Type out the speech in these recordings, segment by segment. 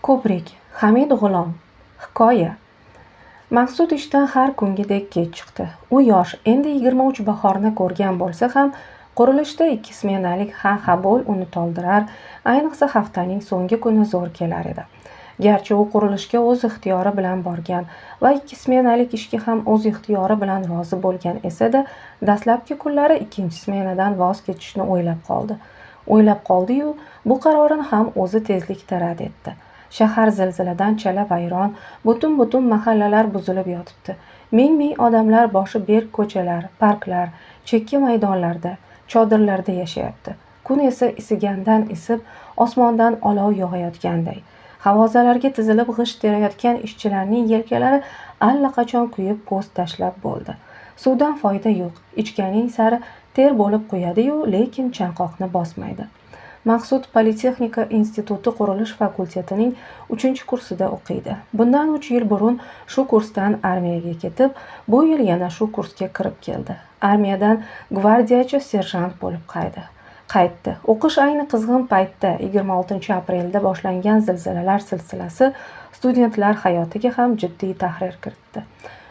Ko'prik, Hamid G'ulom. Hikoya. Maqsud ishdan har kungidek kech chiqdi. U yosh, endi 23 bahorni ko'rgan bo'lsa ham, qurilishda 2 smenalik ha-ha bo'l uni toldirar, ayniqsa haftaning so'nggi kuni zo'r kelar edi. Garchi u qurilishga o'z ixtiyori bilan borgan va 2 smenalik ishga ham o'z ixtiyori bilan rozi bo'lgan esa-da, dastlabki kunlari 2 smenadan voz kechishni o'ylab qoldi. O'ylab qoldi-yu, bu qarorini ham o'zi tezlikda rad etdi. Shahar zilziladan chala vayron, butun-butun mahallalar buzilib yotibdi. Ming-ming odamlar boshi berk ko'chalar, parklar, chekka maydonlarda, chodirlarda yashayapti. Kun esa isigandan isib, osmondan olov yog'ayotganday. Havozalarga tizilib g'isht terayotgan ishchilarning yelkalari allaqachon kuyib po'st tashlab bo'ldi. Suvdan foyda yo'q. Ichganing sari ter bo'lib quyadi-yu, lekin chanqoqni bosmaydi. Maqsud Politexnika instituti qurilish fakultetining 3-kursida o'qiydi. Bundan 3 yil burun shu kursdan armiyaga ketib, bu yil yana shu kursga kirib keldi. Armiyadan gvardiyachi serjant bo'lib qaytdi. O'qish ayni qizg'in paytda 26-aprelda boshlangan zilzilalar silsilasi studentlar hayotiga ham jiddiy tahrir kiritdi.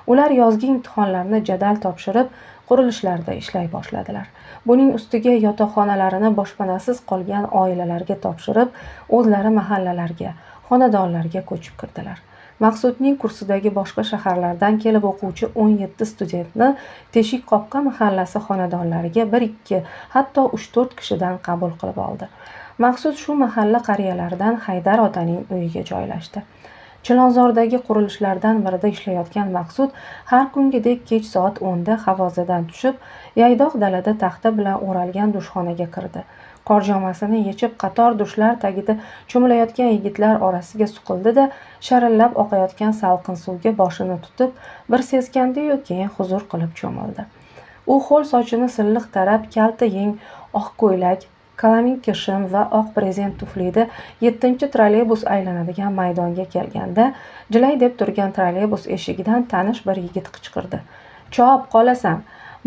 Ular yozgi imtihonlarni jadal topshirib, qurilishlarda ishlay boshladilar. Buning ustiga yotoqxonalarini boshpanasiz qolgan oilalarga topshirib, o'zlari mahallalarga, xonadonlarga ko'chib kirdilar. Maqsudning kursidagi boshqa shaharlardan kelib o'quvchi 17 studentni Teshik qopqa mahallasi xonadonlariga 1-2, hatto 3-4 kishidan qabul qilib oldi. Maqsud shu mahalla qariyalaridan Haydar otaning uyiga joylashdi. Chilonzordagi qurilishlardan birida ishlayotgan Maqsud har kungidek kech soat 10 da havozadan tushib, yaydoq dalada taxta bilan o'ralgan dushxonaga kirdi. Qorjomasini yechib, qator dushlar tagida cho'milayotgan yigitlar orasiga suqildi-da, sharillab oqayotgan salqin suvga boshini tutib, bir seskandi-yu, keyin huzur qilib cho'mildi. U ho'l sochini silliq tarab, kalta yeng, oq ko'ylak, kalaminka shim va oq brezent tuflida 7-trolleybus aylanadigan maydonga kelganda, jilay deb turgan trolleybus eshigidan tanish bir yigit qichqirdi. "Chop, qolasan."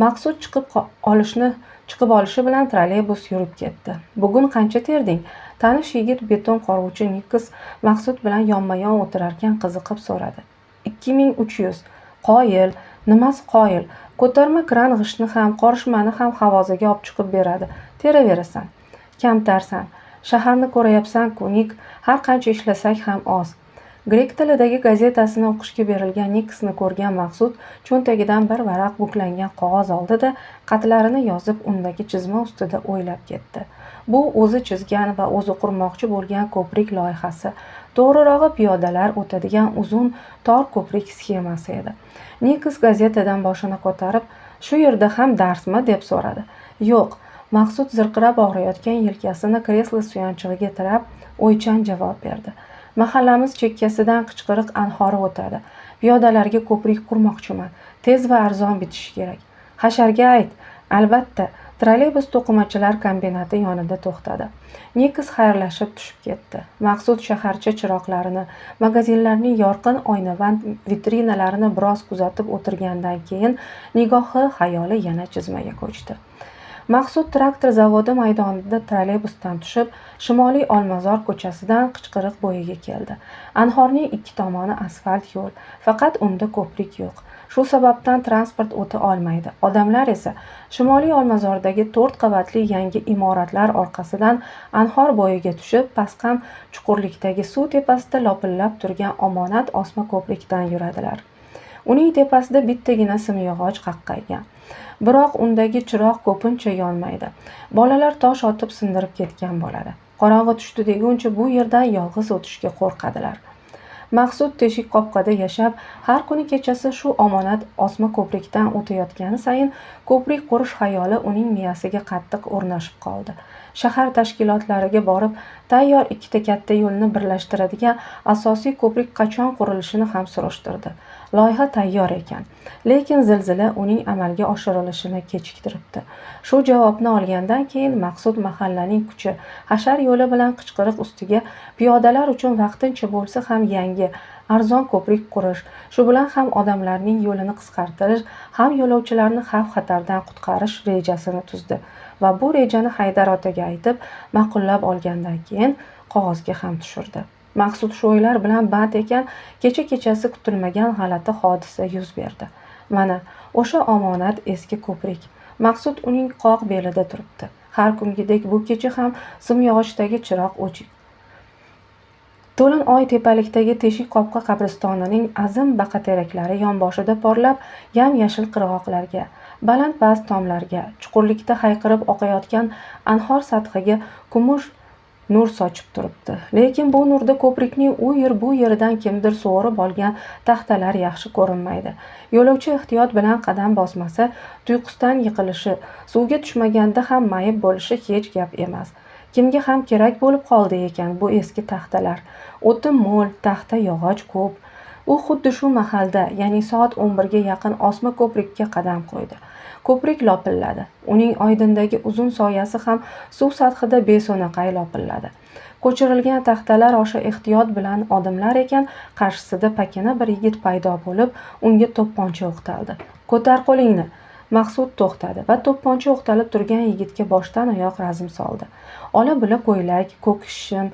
Maqsud chiqib olishi bilan trolleybus yurib ketdi. "Bugun qancha terding?" Tanish yigit beton qoruvchi Nikos Maqsud bilan yonma-yon o'tirarkan qiziqib so'radi. 2300. Qoyil, nimasi qoyil? Ko'tarma kran g'ishtni ham, qorishmani ham havozaga olib chiqib beradi. Teraverasan. Kamtarsan. Shaharni ko'rayapsan-ku, Nik, har qancha ishlasak ham oz. Grek tilidagi gazetasini o'qishga berilgan Niksni ko'rgan Maqsud cho'ntagidan bir varaq buklangan qog'oz oldi-da, qatlarini yozib, undagi chizma ustida o'ylab ketdi. Bu o'zi chizgan va o'zi qurmoqchi bo'lgan ko'prik loyihasi. To'g'rirog'i, piyodalar o'tadigan uzun tor ko'prik sxemasi edi. Niks gazetadan boshini ko'tarib, "Shu yerda ham darsmi?" deb so'radi. "Yo'q." Maqsud zirqirab og'riyotgan yelkasini kreslo suyanchig'iga tirab, o'ychan javob berdi. "Mahallamiz chekkasidan Qichqiriq anhori o'tadi. Piyodalarga ko'prik qurmoqchiman. Tez va arzon bitishi kerak." "Hasharga ayt." Albatta. Trolleybus to'qimachilar kombinati yonida to'xtadi. Niks xayrlashib tushib ketdi. Maqsud shaharcha chiroqlarini, magazinlarning yorqin oynavand vitrinalarini biroz kuzatib o'tirgandan keyin nigohi, xayoli yana chizmaga ko'chdi. Maqsud traktor zavodi maydonida trolleybusdan tushib, Shimoliy Olmazor ko'chasidan Qichqiriq bo'yiga keldi. Anhorning ikki tomoni asfalt yo'l, faqat unda ko'prik yo'q. Shu sababdan transport o'ta olmaydi. Odamlar esa Shimoliy Olmazordagi 4 qavatli yangi imoratlar orqasidan anhor bo'yiga tushib, pasqam chuqurlikdagi suv tepasida lopillab turgan omonat osma ko'prikdan yuradilar. Uning tepasida bittagina simyog'och qaqqaygan. Biroq undagi chiroq ko'pincha yonmaydi. Bolalar tosh otib sindirib ketgan bo'ladi. Qorong'i tushdi deguncha bu yerdan yolg'iz o'tishga qo'rqadilar. Maqsud Teshik qopqada yashab, har kuni kechasi shu omonat osma ko'prikdan o'tayotgani sayin ko'prik qurish xayoli uning miyasiga qattiq o'rnashib qoldi. Shahar tashkilotlariga borib, tayyor ikkita katta yo'lni birlashtiradigan asosiy ko'prik qachon qurilishini ham surishtirdi. Loyiha tayyor ekan, lekin zilzila uning amalga oshirilishini kechiktiribdi. Shu javobni olgandan keyin Maqsud mahallaning kuchi hashar yo'li bilan Qichqiriq ustiga piyodalar uchun vaqtincha bo'lsa ham yangi arzon ko'prik qurish, shu bilan ham odamlarning yo'lini qisqartirish, ham yo'lovchilarni xavf-xatardan qutqarish rejasini tuzdi va bu rejani Haydar otaga aytib, ma'qullab olgandan keyin qog'ozga ham tushirdi. Maqsud shu o'ylar bilan band ekan, kecha kechasi kutilmagan g'alati hodisa yuz berdi. Mana o'sha omonat eski ko'prik. Maqsud uning qoq belida turibdi. Har kungidek bu kecha ham simyog'ochdagi chiroq o'chik. To'lin oy tepalikdagi teshik qopqa qabristonining azim baqateraklari yonboshida porlab, yam-yashil qirg'oqlarga, baland-past tomlarga, chuqurlikda hayqirib oqayotgan anhor sathiga kumush nur sochib turibdi. Lekin bu nurda ko'prikning u yer bu yeridan kimdir so'rib olgan taxtalar yaxshi ko'rinmaydi. Yo'lovchi ehtiyot bilan qadam bosmasa, tuyqusdan yiqilishi, suvga tushmaganda ham mayib bo'lishi hech gap emas. Kimga ham kerak bo'lib qoldi ekan bu eski taxtalar? O'tin mo'l, taxta yog'och ko'p. U xuddi shu mahalda, ya'ni soat 11 ga yaqin osma ko'prikka qadam qo'ydi. Ko'prik lopilladi. Uning oydindagi uzun soyasi ham suv sathida beso'naqay lopilladi. Ko'chirilgan taxtalar osha ehtiyot bilan odimlar ekan, qarshisida pakana bir yigit paydo bo'lib, unga to'pponcha o'qtaldi. "Ko'tar qo'lingni!" Maqsud to'xtadi va to'pponcha o'qtalib turgan yigitga boshdan oyoq razm soldi. Ola-bula ko'ylak, ko'k shim,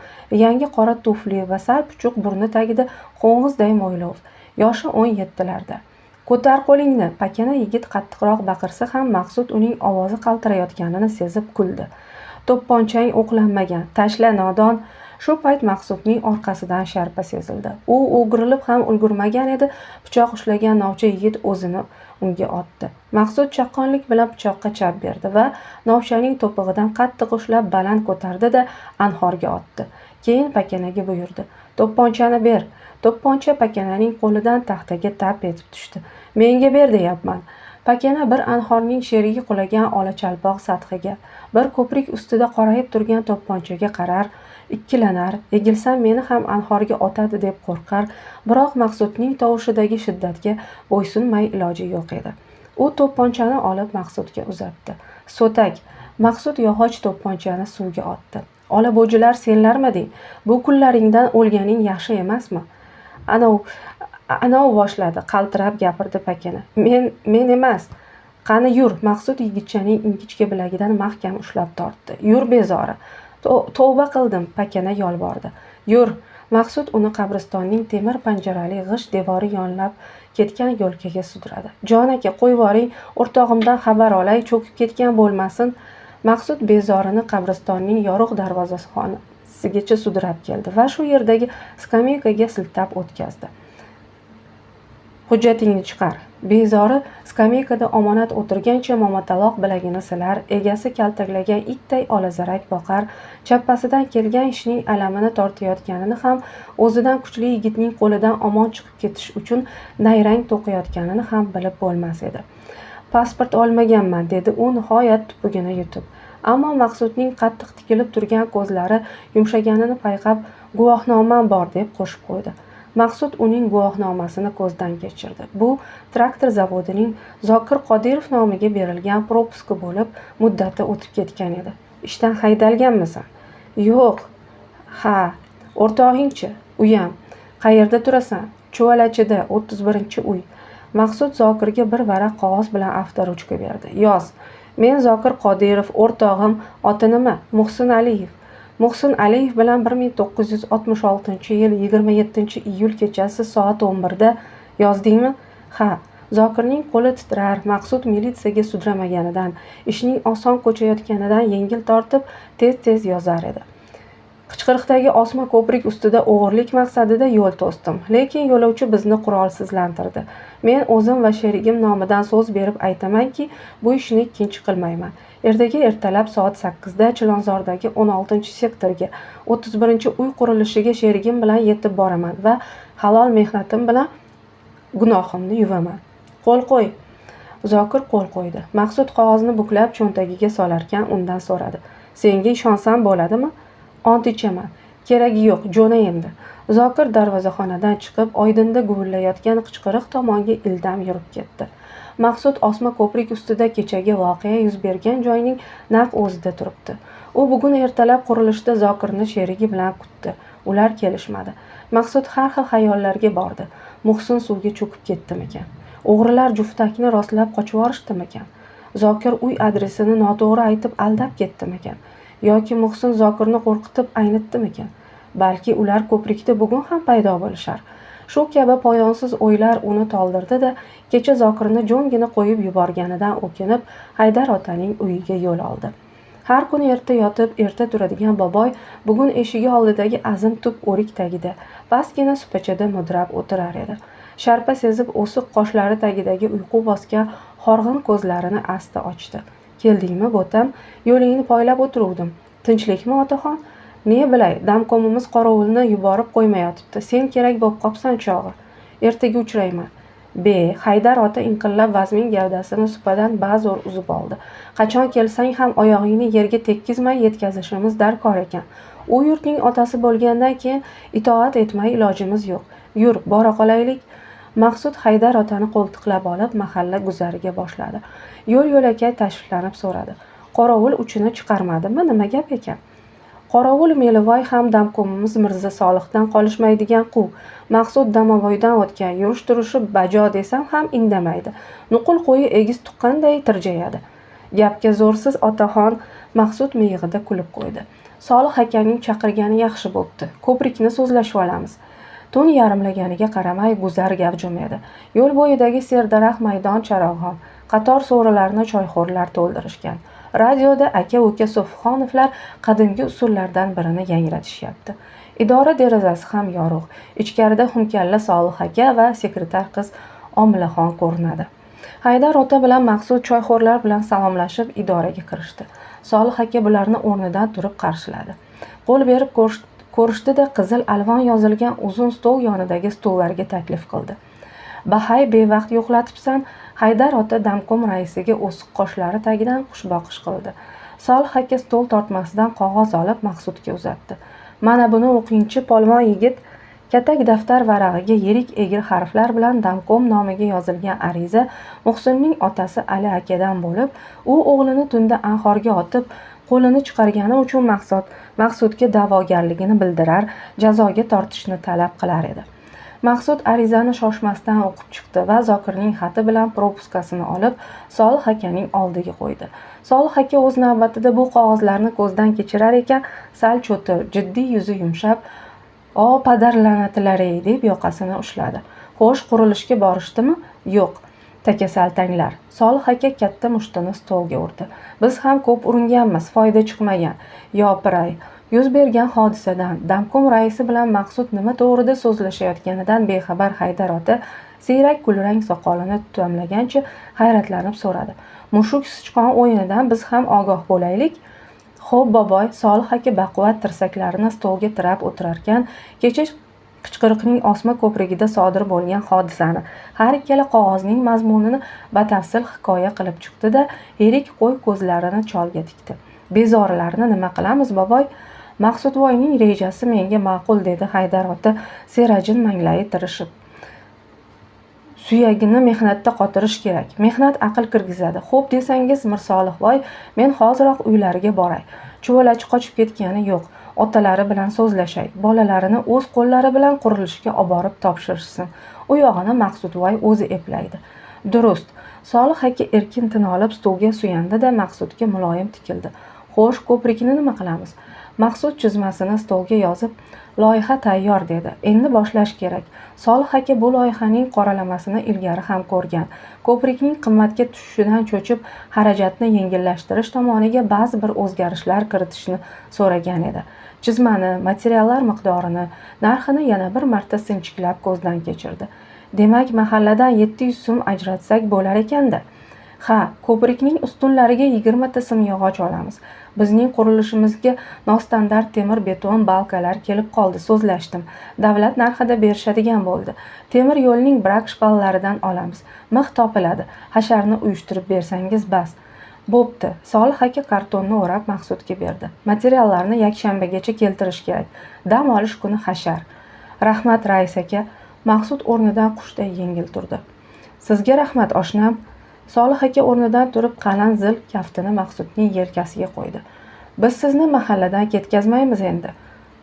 yangi qora tufli va sal puchuq burni tagida qo'ng'izday mo'ylov. Yoshi 17larda. "Ko'tar qo'lingni!" Pakana yigit qattiqroq baqirsa ham Maqsud uning ovozi qaltirayotganini sezib kuldi. "To'pponchang o'qlanmagan, tashla nodon!" Shu payt Maqsudning orqasidan sharpa sezildi. U o'girilib ham ulgurmagan edi, pichoq ushlagan novcha yigit o'zini unga otdi. Maqsud chaqqonlik bilan pichoqqa chap berdi va novchaning to'pig'idan qattiq ushlab baland ko'tardi-da anhorga otdi. Keyin pakanaga buyurdi: "To'pponchani ber." To'pponcha pakananing qo'lidan taxtaga tap etib tushdi. "Menga ber deyapman." Pakana bir anhorning sherigi qulagan ola chalpoq sathiga, bir ko'prik ustida qorayib turgan to'pponchaga qarar, ikkilanar, egilsam meni ham anhorga otadi deb qo'rqar, biroq Maqsudning tovushidagi shiddatga bo'ysunmay iloji yo'q edi. U to'pponchani olib Maqsudga uzatdi. "So'tak." Maqsud yog'och to'pponchani suvga otdi. "Ola bo'jilar senlarmiding? Bu kunlaringdan o'lganing yaxshi emasmi?" Anov boshladi, qaltirab gapirdi pakana. Men emas. Qani yur." Maqsud yigitchaning ingichka bilagidan mahkam ushlab tortdi. "Yur bezori." "Tavba qildim," pakana yolbordi. "Yur." Maqsud uni qabristonning temir panjarali g'isht devori yonlab ketgan yo'lkaga sudradi. "Jon aka, qo'yvoring, o'rtog'imdan xabar olay, cho'kib ketgan bo'lmasin." Maqsud bezorini qabristonning yorug' darvozasigacha sudrab keldi va shu yerdagi skameykaga siltab o'tkazdi. "Hujjatingni chiqar." Bezori skameykada omonat o'tirgancha momataloq bilagini silar, egasi kaltaklagan itday olazarak boqar, chappasidan kelgan ishning alamini tortayotganini ham, o'zidan kuchli yigitning qo'lidan omon chiqib ketish uchun nayrang to'qiyotganini ham bilib bo'lmas edi. "Pasport olmaganman," dedi u nihoyat tupugini yutib. Ammo Maqsudning qattiq tikilib turgan ko'zlari yumshaganini payqab, "Guvohnomam bor," deb qo'shib qo'ydi. Maqsud uning guvohnomasini ko'zdan kechirdi. Bu traktor zavodining Zokir Qodirov nomiga berilgan propuski bo'lib, muddati o'tib ketgan edi. "Ishdan haydalganmisan?" "Yo'q." "Ha, o'rtog'ingchi?" "Uyam." "Qayerda turasan?" "Chuvalachida, 31-uy." Maqsud Zokirga bir varaq qog'oz bilan avtoruchka berdi. "Yoz. Men Zokir Qodirov, o'rtog'im oti nima? Muhsin Aliyev. Muhsin Aliyev bilan 1966-yil 27-iyul kechasi soat 11da yozdingmi?" "Ha." Zokirning qo'li titrar, Maqsud militsiyaga sudramaganidan, ishning oson ko'chayotganidan yengil tortib, tez-tez yozar edi. Qichqiriqdagi osma ko'prik ustida o'g'irlik maqsadida yo'l to'sdim, lekin yo'lovchi bizni qurolsizlantirdi. Men o'zim va sherigim nomidan so'z berib aytamanki, bu ishni ikkinchi qilmayman. Ertaga ertalab soat 8da Chilonzordagi 16-sektorga 31-uy qurilishiga sherigim bilan yetib boraman va halol mehnatim bilan gunohimni yuvaman. Qo'l qo'y. Zokir qo'l qo'ydi. Maqsud qog'ozni buklab cho'ntagiga solarkan undan so'radi. "Senga ishonsam bo'ladimi?" "Ont ichaman." "Keragi yo'q, jo'na endi." Zokir darvozaxonadan chiqib, oydinda guvillayotgan qichqiriq tomonga ildam yurib ketdi. Maqsud osma ko'prik ustida kechagi voqea yuz bergan joyning naq o'zida turibdi. U bugun ertalab qurilishda Zokirni sherigi bilan kutdi. Ular kelishmadi. Maqsud har xil xayollarga bordi. Muhsin suvga cho'kib ketdimikan? O'g'rilar juftakni rostlab qochib yuborishdimikan? Zokir uy adresini noto'g'ri aytib aldab ketdimikan? Yoki Muhsin Zokirni qo'rqitib aynitdimikan? Balki ular ko'prikda bugun ham paydo bo'lishar. Shu kabi poyonsiz o'ylar uni toldirdi-da, kecha Zokirni jo'ngina qo'yib yuborganidan o'kinib, Haydar otaning uyiga yo'l oldi. Har kuni erta yotib, erta turadigan boboy bugun eshigi oldidagi azim tub o'rik tagida, pastgina supachada mudrab o'tirar edi. Sharpa sezib, o'siq qoshlari tagidagi uyqu bosgan horg'in ko'zlarini asta ochdi. Keldingmi, bo'tam? Yo'lingni poylab o'tiruvdim. Tinchlikmi, otaxon? Ne bilay, damkomimiz qorovulni yuborib qo'ymayotibdi. Sen kerak bo'lib qopsan chog'i. Ertaga uchrayman. Be, Haydar ota inqillab vazmin gavdasini supadan bazo'r uzib oldi. Qachon kelsang ham oyog'ingni yerga tekkizmay yetkazishimiz darkor ekan. U yurtning otasi bo'lgandan keyin itoat etmay ilojimiz yo'q. Yur, bora qolaylik. Maqsud Haydar otani qo'ltiqlab olib mahalla guzariga boshladi. Yo'l yo'lakay tashvishlanib so'radi. Qorovul uchini chiqarmadimi, nima gap ekan? Qorovul Melivoy ham damkomimiz Mirza Solihdan qolishmaydigan quv. Maqsud damovoydan o'tgan, yurish turishi bajo desam ham indamaydi. Nuqul qo'yi egiz tuqqanday tirjayadi. Gapga zo'rsiz otaxon, Maqsud miyig'ida kulib qo'ydi. Solih akaning chaqirgani yaxshi bo'pti. Ko'prikni so'zlashib olamiz. Tun yarimlaganiga qaramay guzar gavjum edi. Yo'l bo'yidagi serdaraxt maydon charog'on, qator so'rilarni choyxo'rlar to'ldirishgan. Radioda aka-uka So'fixonovlar qadimgi usullardan birini yangratishyapti. Idora derazasi ham yorug'. Ichkarida xumkalla Solih aka va sekretar qiz Omilaxon ko'rinadi. Haydar ota bilan Maqsud choyxo'rlar bilan salomlashib idoraga kirishdi. Solih aka bularni o'rnidan turib qarshiladi. Qo'l berib ko'rishdi-da, qizil alvon yozilgan uzun stol yonidagi stullarga taklif qildi. Bahay, bevaqt yo'qlatibsan. Haydar ota damkom raisiga o'siq qoshlari tagidan xushboqish qildi. Solih aka stol tortmasidan qog'oz olib Maqsudga uzatdi. Mana buni o'qingchi, polvon yigit. Katak daftar varag'iga yirik egri harflar bilan damkom nomiga yozilgan ariza Muhsinning otasi Ali akadan bo'lib, u o'g'lini tunda anhorga otib, qo'lini chiqargani uchun Maqsudga da'vogarligini bildirar, jazoga tortishni talab qilar edi. Maqsud arizani shoshmasdan o'qib chiqdi va Zokirning xati bilan propuskasini olib, Solih akaning oldiga qo'ydi. Solih aka o'z navbatida bu qog'ozlarni ko'zdan kechirar ekan, sal cho'tir, jiddiy yuzi yumshab, "O padarlanatilari" deb yoqasini ushladi. Xo'sh, qurilishga borishdimi? Yo'q. Takasaltanglar. Solih aka katta mushtini stolga urdi. Biz ham ko'p uringanmiz, foyda chiqmagan. Yopiray. Yuz bergan hodisadan, damkom raisi bilan Maqsud nima to'g'rida so'zlashayotganidan bexabar Haydar ota siyrak kulrang soqolini tutamlagancha hayratlanib so'radi. Mushuk sichqon o'yinidan biz ham ogoh bo'laylik. Xo'p, boboy, Solih aka baquvvat tirsaklarini stolga tirab o'tirarkan, kecha Qichqiriqning osma ko'prigida sodir bo'lgan hodisani, har ikkala qog'ozning mazmunini batafsil hikoya qilib chiqdi-da, yirik qo'y ko'zlarini cholga tikdi. Bezorilarni nima qilamiz, boboy? Maqsudvoyning rejasi menga ma'qul, dedi Haydar ota serajin manglayi tirishib. Suyagini mehnatda qotirish kerak. Mehnat aql kirgizadi. Xo'p desangiz, Mirsolihvoy, men hoziroq uylariga boray. Chuvalachi qochib ketgani yo'q. Otalari bilan so'zlashay. Bolalarini o'z qo'llari bilan qurilishga oborib topshirishsin. U yog'ini Maqsudvoy o'zi eplaydi. Durust. Solih aka erkin tin olib stulga suyandi-da, Maqsudga muloyim tikildi. Xo'sh, ko'prikni nima qilamiz? Maqsud chizmasini stolga yozib, loyiha tayyor dedi. Endi boshlash kerak. Solih aka bu loyihaning qoralamasini ilgari ham ko'rgan. Ko'prikning qimmatga tushishidan cho'chib, xarajatni yengillashtirish tomoniga ba'zi bir o'zgarishlar kiritishni so'ragan edi. Chizmani, materiallar miqdorini, narxini yana bir marta sinchiklab ko'zdan kechirdi. Demak, mahalladan 700 so'm ajratsak bo'lar ekanda. Ha, ko'prikning ustunlariga 20 ta simyog'och olamiz. Bizning qurilishimizga nostandart temir beton balkalar kelib qoldi, so'zlashdim. Davlat narxida berishadigan bo'ldi. Temir yo'lning brak shpallaridan olamiz. Mix topiladi. Hasharni uyushtirib bersangiz bas. Bo'pti. Solih aka kartonni o'rab Maqsudga berdi. Materiallarni yakshanbagacha keltirish kerak. Dam olish kuni hashar. Rahmat, rais aka. Maqsud o'rnidan qushday yengil turdi. Sizga rahmat, oshnam. Solih aka o'rnidan turib qalin zil kaftini Maqsudning yelkasiga qo'ydi. Biz sizni mahalladan ketkazmaymiz endi.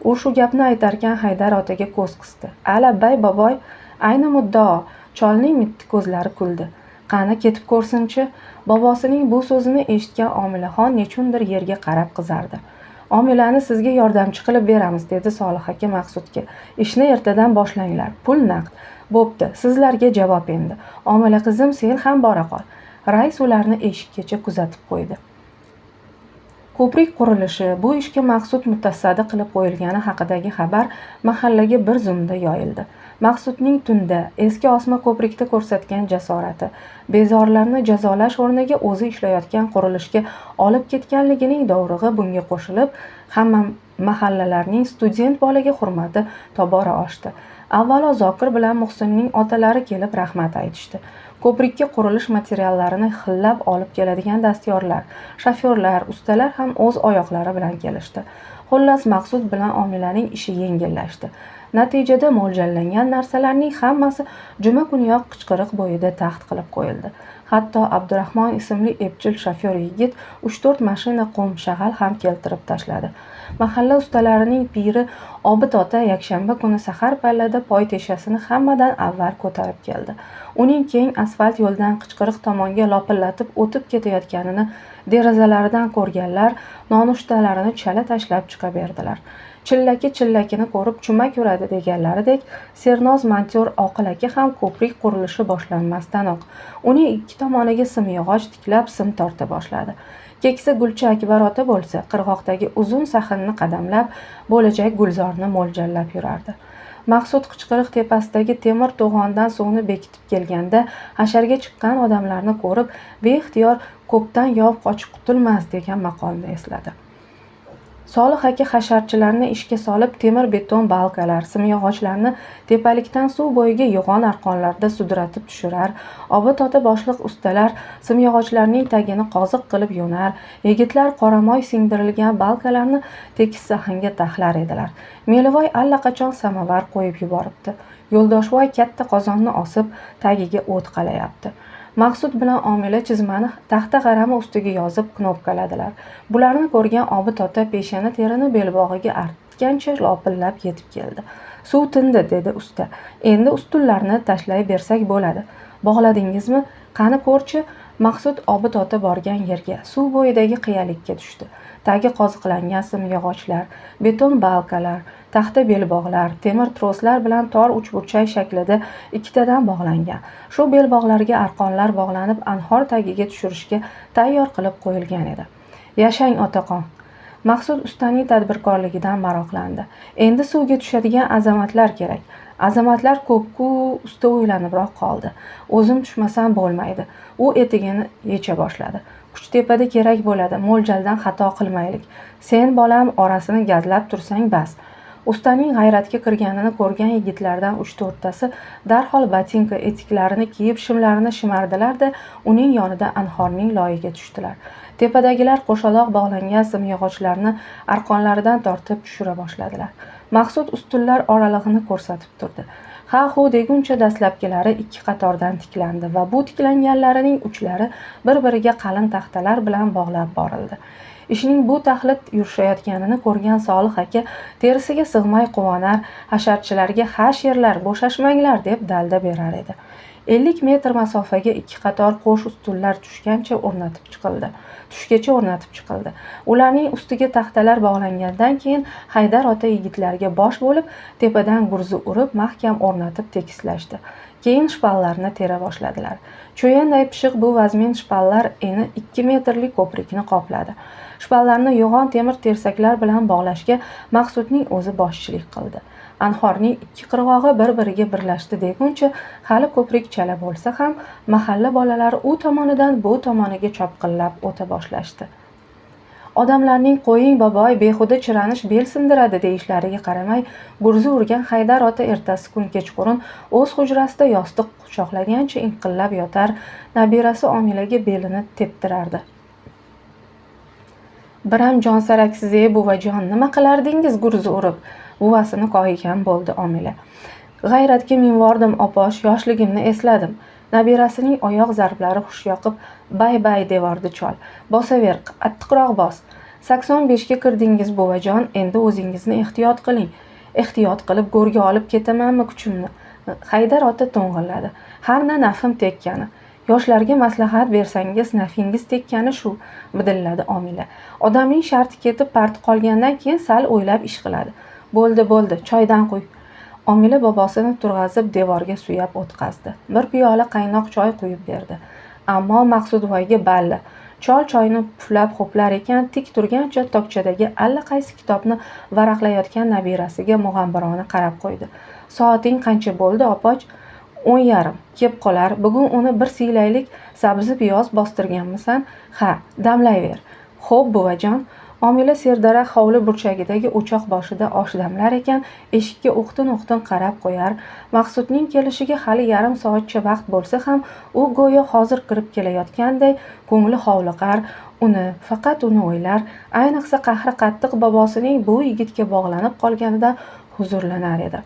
U shu gapni aytarkan Haydar otaga ko'z qisdi. Alabbay boboy, ayni muddao. Cholning mitti ko'zlari kuldi. Qani ketib ko'rsinchi. Bobosining bu so'zini eshitgan Omilaxon nechundir yerga qarab qizardi. Omilani sizga yordamchi qilib beramiz, dedi Solih aka Maqsudga. Ishni ertadan boshlanglar. Pul naqd. Bo'pti, sizlarga javob endi. Omila qizim, sen ham bora qol. Rais ularni eshikkacha kuzatib qo'ydi. Ko'prik qurilishi, bu ishga Maqsud mutasaddi qilib qo'yilgani haqidagi xabar mahallaga bir zumda yoyildi. Maqsudning tunda eski osma ko'prikda ko'rsatgan jasorati, bezorlarni jazolash o'rniga o'zi ishlayotgan qurilishga olib ketganligining dovrug'i bunga qo'shilib, hamma mahallalarning student bolaga hurmati tobora oshdi. Avvalo Zokir bilan Muhsinning otalari kelib rahmat aytishdi. Ko'prikka qurilish materiallarini xillab olib keladigan dastyorlar, shofyorlar, ustalar ham o'z oyoqlari bilan kelishdi. Xullas, Maqsud bilan Omilaning ishi yengillashdi. Natijada mo'ljallangan narsalarning hammasi juma kuniyoq Qichqiriq bo'yida taxt qilib qo'yildi. Hatto Abdurahmon ismli epchil shofyor yigit 3-4 mashina qum, shag'al ham keltirib tashladi. Mahalla ustalarining piri Obid ota yakshanba kuni sahar pallada poy teshasini hammadan avval ko'tarib keldi. Uning keng asfalt yo'ldan Qichqiriq tomonga lopillatib o'tib ketayotganini derazalaridan ko'rganlar nonushtalarini chala tashlab chiqa berdilar. Chillaki chillakini ko'rib chumak uradi deganlaridek, sernoz montyor Oqil aka ham ko'prik qurilishi boshlanmasdanoq uning ikki tomoniga simyog'och tiklab sim torta boshladi. Keksa gulchi Akbar ota bo'lsa, qirg'oqdagi uzun sahnni qadamlab, bo'lajak gulzorni mo'ljallab yurardi. Maqsud Qichqiriq tepasidagi temir to'g'ondan suvni bekitib kelganda, hasharga chiqqan odamlarni ko'rib, beixtiyor ko'pdan yov qochib qutulmas degan maqolni esladi. Solih aka hasharchilarni ishga solib, temir beton balkalar, simyog'ochlarni tepalikdan suv bo'yiga yo'g'on arqonlarda sudratib tushirar, Obid ota boshliq ustalar simyog'ochlarning tagini qoziq qilib yo'nar, yigitlar qoramoy singdirilgan balkalarni tekis sahnga taxlar edilar. Melivoy allaqachon samovar qo'yib yuboribdi. Yo'ldoshvoy katta qozonni osib, tagiga o't qalayapti. Maqsud bilan Omila chizmani taxta g'arami ustiga yozib knopkaladilar. Bularni ko'rgan Obid ota peshana terini belbog'iga artgancha lopillab yetib keldi. Suv tindi, dedi usta. Endi ustunlarni tashlay bersak bo'ladi. Bog'ladingizmi? Qani ko'rchi? Maqsud Obid ota borgan yerga, suv bo'yidagi qiyalikka tushdi. Tagi qoziqlangan simyog'ochlar, beton balkalar, taxta belbog'lar, temir troslar bilan tor uchburchak shaklida ikkitadan bog'langan. Shu belbog'larga arqonlar bog'lanib, anhor tagiga tushirishga tayyor qilib qo'yilgan edi. Yashang otaqon. Maqsud ustaning tadbirkorligidan maroqlandi. Endi suvga tushadigan azamatlar kerak. Azamatlar ko'p-ku, usta o'ylanibroq qoldi. O'zim tushmasam bo'lmaydi. U etigini yecha boshladi. Kuchtepada kerak bo'ladi, mo'ljaldan xato qilmaylik. Sen bolam orasini gazlab tursang bas. Ustaning g'ayratga kirganini ko'rgan yigitlardan 3-4tasi darhol botinka etiklarini kiyib, shimlarini shimardilar-da, uning yonida anhorning loyiga tushdilar. Tepadagilar qo'shaloq bog'langan simyog'ochlarni arqonlaridan tortib tushira boshladilar. Maqsud ustunlar oralig'ini ko'rsatib turdi. Ha-hu deguncha dastlabkilari 2 qatordan tiklandi va bu tiklanganlarining uchlari bir-biriga qalin taxtalar bilan bog'lab borildi. Ishning bu taxlit yurishayotganini ko'rgan Solih aka terisiga sig'may quvonar, hasharchilarga ha sherlar, bo'shashmanglar deb dalda berar edi. 50 metr masofaga 2 qator qo'sh ustunlar tushgancha o'rnatib chiqildi. Tushgacha o'rnatib chiqildi. Ularning ustiga taxtalar bog'langandan keyin Haydar ota yigitlarga bosh bo'lib, tepadan gurzi urib, mahkam o'rnatib tekislashdi. Keyin shpallarni tera boshladilar. Cho'yanday pishiq bu vazmin shpallar eni 2 metrli ko'prikni qopladi. Shpallarni yo'g'on temir tersaklar bilan bog'lashga Maqsudning o'zi boshchilik qildi. Anhorning 2 qirg'og'i bir-biriga birlashdi deguncha hali ko'prik chala bo'lsa ham mahalla bolalari u tomonidan bu tomoniga chopqillab o'ta boshlashdi. Odamlarning qo'ying boboy, behuda chiranish bel sindiradi deyishlariga qaramay, gurzi urgan Haydar ota ertasi kun kechqurun o'z hujrasida yostiq quchoqlagancha inqillab yotar, nabirasi Omilaga belini teptirardi. Biram jonsaraksiz ey buvajon, nima qilardingiz gurzi urib? Buvasini koyigan bo'ldi Omila. G'ayratga minvordim oposh, yoshligimni esladim. Nabirasining oyoq zarblari xush yoqib, bay-bay devordi chol. Bosaver, qattiqroq bos. 85 ga kirdingiz buvajon, endi o'zingizni ehtiyot qiling. Ehtiyot qilib go'rga olib ketamanmi kuchimni? Haydar ota to'ng'illadi. Har na nafim tekkani. Yoshlarga maslahat bersangiz nafingiz tekkani shu, bidilladi Omila. Odamning sharti ketib parti qolgandan keyin sal o'ylab ish qiladi. Bo'ldi, bo'ldi, choydan quy. Omila bobosini turg'azib devorga suyab o'tqazdi. Bir piyola qaynoq choy quyib berdi. Ammo Maqsudvoyga balli. Chol choyni puflab ho'plar ekan, tik turgancha tokchadagi allaqaysi kitobni varaqlayotgan nabirasiga mug'ambirona qarab qo'ydi. Soating qancha bo'ldi, opoch? 10:30. Kep qolar. Bugun uni bir siylaylik, sabzi piyoz bostirganmisan? Ha, damlayver. Xo'p, buvajon. Omila serdaraxt hovli burchagidagi o'choq boshida osh damlar ekan, eshikka o'qtin-o'qtin qarab qo'yar. Maqsudning kelishiga hali yarim soatcha vaqt bo'lsa ham, u go'yo hozir kirib kelayotganday ko'ngli hovliqar, uni, faqat uni o'ylar. Ayniqsa qahri qattiq bobosining bu yigitga bog'lanib qolganidan huzurlanar edi.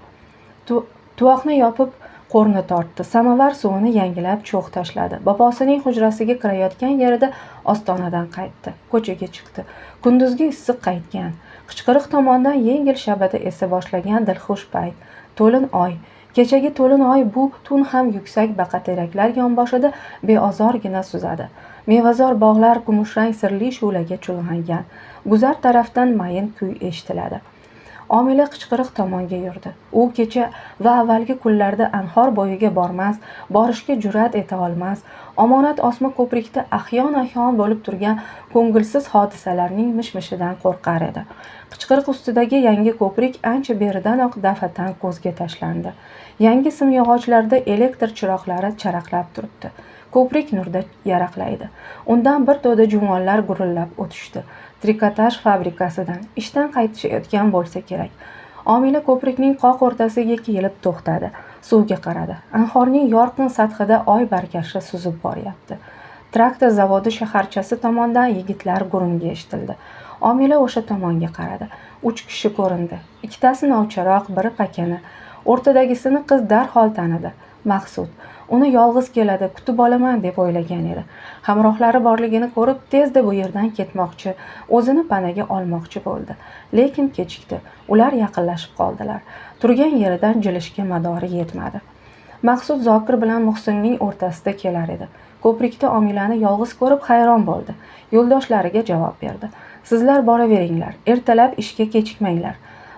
Tuvoqni yopib qo'rni tortdi. Samovar suvini yangilab cho'g' tashladi. Bobosining hujrasiga kirayotgan yerida ostonadan qaytdi. Ko'chaga chiqdi. Kunduzgi issiq qaytgan. Qichqiriq tomondan yengil shabada esa boshlagan dilxush payt. To'lin oy. Kechagi to'lin oy bu tun ham yuksak baqateraklar yonboshida beozorgina suzadi. Mevazor bog'lar kumushrang sirli shu'laga chulg'angan. Guzar tarafdan mayin kuy eshitiladi. Omila qichqiriq tomonga yurdi. U kecha va avvalgi kunlarda anhor bo'yiga bormas, borishga jur'at eta olmas, omonat osma ko'prikda ahyon-ahyon bo'lib turgan ko'ngilsiz hodisalarning mish-mishidan qo'rqar edi. Qichqiriq ustidagi yangi ko'prik ancha beridanoq daf'atan ko'zga tashlandi. Yangi simyog'ochlarda elektr chiroqlari charaqlab turibdi. Ko'prik nurda yaraqlaydi. Undan bir to'da juvonlar gurillab o'tishdi. Trikotaj fabrikasidan ishdan qaytishayotgan bo'lsa kerak. Omila ko'prikning qoq o'rtasiga kelib to'xtadi. Suvga qaradi. Anhorning yorqin sathida oy barkashi suzib boryapti. Traktor zavodi shaharchasi tomondan yigitlar gurungi eshitildi. Omila o'sha tomonga qaradi. 3 kishi ko'rindi. Ikkitasi novcharoq, biri pakana. O'rtadagisini qiz darhol tanidi. Maqsud. Uni yolg'iz keladi, kutib olaman deb o'ylagan edi. Hamrohlari borligini ko'rib, tezda bu yerdan ketmoqchi, o'zini panaga olmoqchi bo'ldi. Lekin kechikdi. Ular yaqinlashib qoldilar. Turgan yeridan jilishga madori yetmadi. Maqsud Zokir bilan Muhsinning o'rtasida kelar edi. Ko'prikda Omilani yolg'iz ko'rib hayron bo'ldi. Yo'ldoshlariga javob berdi. Sizlar boraveringlar, ertalab ishga kechikmanglar.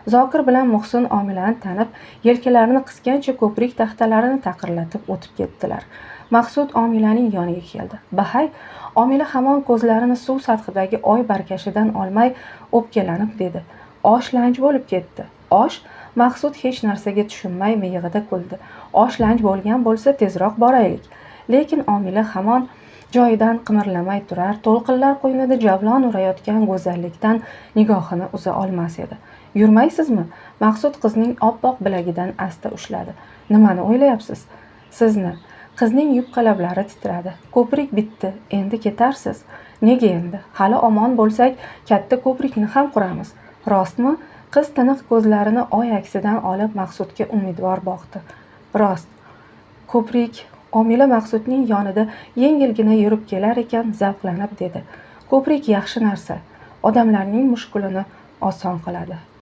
Zokir bilan Muhsin Omilani tanib, yelkalarini qisgancha ko'prik taxtalarini taqirlatib o'tib ketdilar. Maqsud Omilaning yoniga keldi. Bahay, Omila hamon ko'zlarini suv sathidagi oy barkashidan olmay o'pkalanib dedi. Osh lanj bo'lib ketdi. Osh? Maqsud hech narsaga tushunmay miyig'ida kuldi. Osh lanj bo'lgan bo'lsa tezroq boraylik. Lekin Omila hamon joyidan qimirlamay turar, to'lqinlar qo'ynida javlon urayotgan go'zallikdan nigohini uza olmas edi. Yurmaysizmi? Maqsud qizning oppoq bilagidan asta ushladi. Nimani o'ylayapsiz? Sizni. Qizning yupqa lablari titradi. Ko'prik bitdi, endi ketarsiz. Nega endi? Hali omon bo'lsak, katta ko'prikni ham quramiz. Rostmi? Qiz tiniq ko'zlarini oy aksidan olib Maqsudga umidvor boqdi. Rost. Ko'prik. Omila Maqsudning yonida yengilgina yurib kelar ekan, zavqlanib dedi. Ko'prik yaxshi narsa. Odamlarning mushkulini oson qiladi.